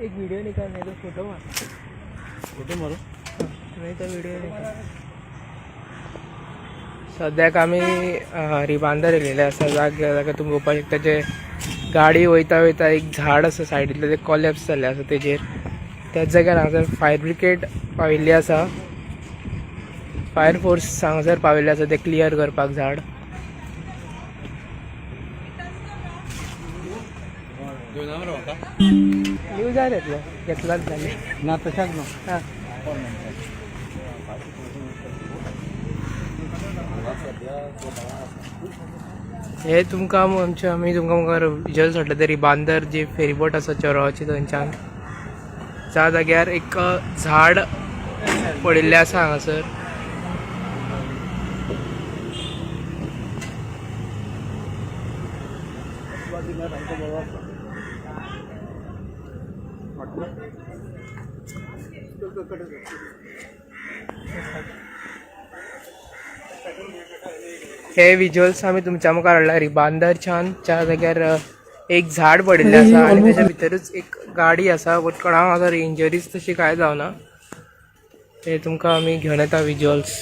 एक व्हिडिओ निकाल, नाही तर फोटो मार. फोटो मारू. नाही तर व्हिडिओ निकाल. सद्याक आमी रिबांदर येयलेले आसा. जाग्यार जाका तुमी पळोवपाक शकता, जे गाडी वयता वयता एक झाड आसा सायडींतलें, तें कोलॅप्स जाल्लें आसा. तेजेर त्याच जाग्यार हांगासर फायर ब्रिगेड पाविल्ली आसा. फायर फोर्स हांगासर पाविल्ले आसा ते क्लियर करपाक झाड. न्यूजार येतलो, घेतलाच जालें. ना, तशाच ना. हां. हे तुमकां आमचे आमी तुमकां मुखार विजल सोडले ते रिबांदर जी फेरीबोट आसा चोरावाची, थंयच्यान ज्या जाग्यार एक झाड पडिल्लें आसा हांगासर. हे विज्युअल्स आमी तुमच्या मुखार हाडला रिबांदरच्यान, ज्या जाग्यार एक झाड पडिल्लें आसा आनी तेच्या भितरूच एक गाडी आसा. बट कोणाक हांगासर इंजरीज तशी कांय जावना. ते तुमकां आमी घेवन येता विज्युअल्स.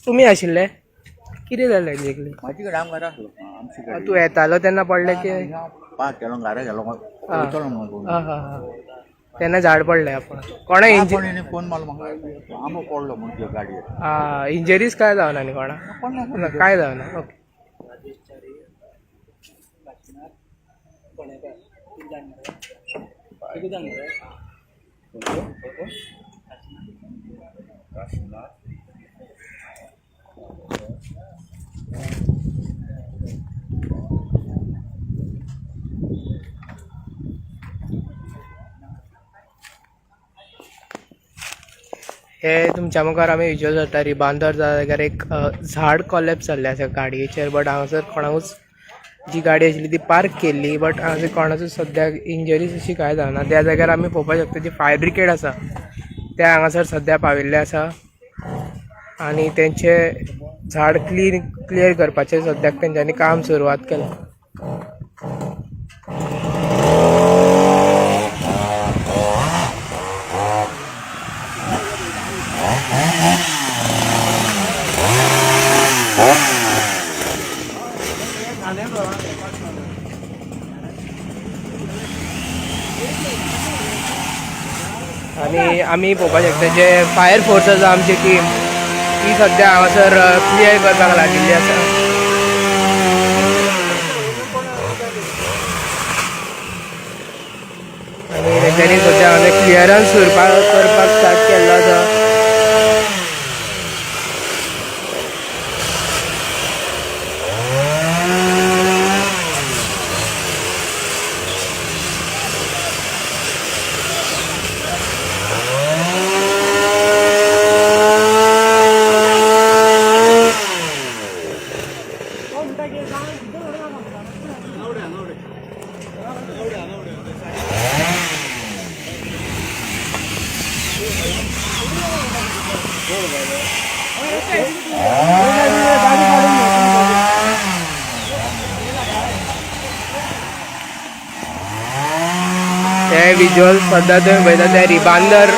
तुमी आशिल्ले, कितें जालें एक्झॅक्टली? म्हाजी कडेन हांव घरा आसलो, आमची गाडी. तूं येतालो तेन्ना पडलें की? पांच गेलो, घरा गेलो, वयतलो म्हणून. आं हां हां, तेन्ना झाड पडलें. आपण कोणा इंज कोणी फोन मारलो म्हाका, आंबो पडलो म्हणून तुज्या गाडयेर. आं, इंजरीज काय जावना न्ही कोणा? कोण. ना, काय जावना. ओके. हे तुमच्या मुखार आमी विज्युअल जाता रिबांदर जाग्यार एक झाड कोलॅप्स जाल्लें आसा गाडयेचेर. बट हांगासर कोणाकूच, जी गाडी आशिल्ली ती पार्क केल्ली, बट हांगासर कोणाचूच सद्याक इंजरीज अशी कांय जावना. त्या जाग्यार आमी पळोवपाक शकता, जी फायर ब्रिगेड आसा ते हांगासर सद्या पाविल्ले आसा आनी तेंचे झाड क्लीन क्लियर करपाचें सद्याक तेंच्यांनी काम सुरवात केलां. आनी आमी पळोवपाक शकता, जे फायर फोर्स आसा आमची टीम, ती सद्या हांगासर क्लियर करपाक लागिल्ली आसा. आनी तेंच्यांनी सद्या हांगासर क्लियरन्स करपाक स्टार्ट केल्लो आसा. हे विज्युअल सद्या तुमी पळयता ते रिबांदर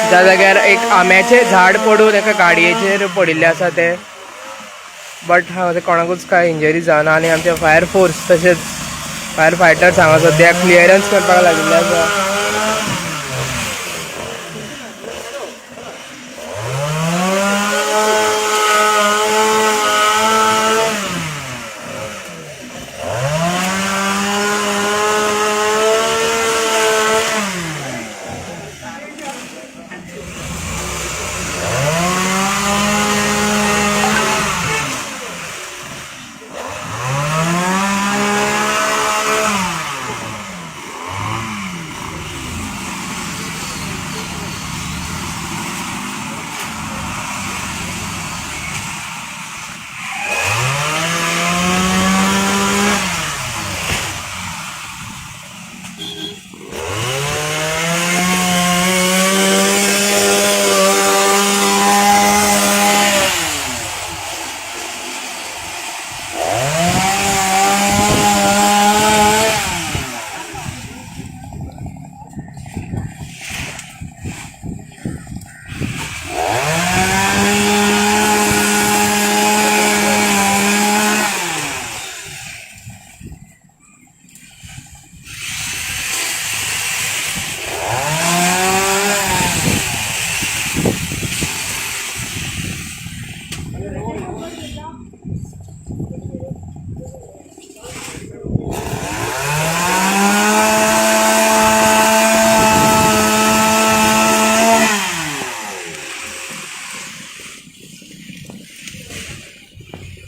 ज्या जाग्यार एक आंब्याचें झाड पडून एका गाडयेचेर पडिल्लें आसा तें. बट हांगा कोणाकूच कांय इंजरी जावना आनी आमचे फायर फोर्स तशेंच फायर फायटर्स हांगा सद्या क्लियरन्स करपाक लागिल्ले आसा.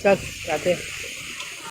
चल जाते.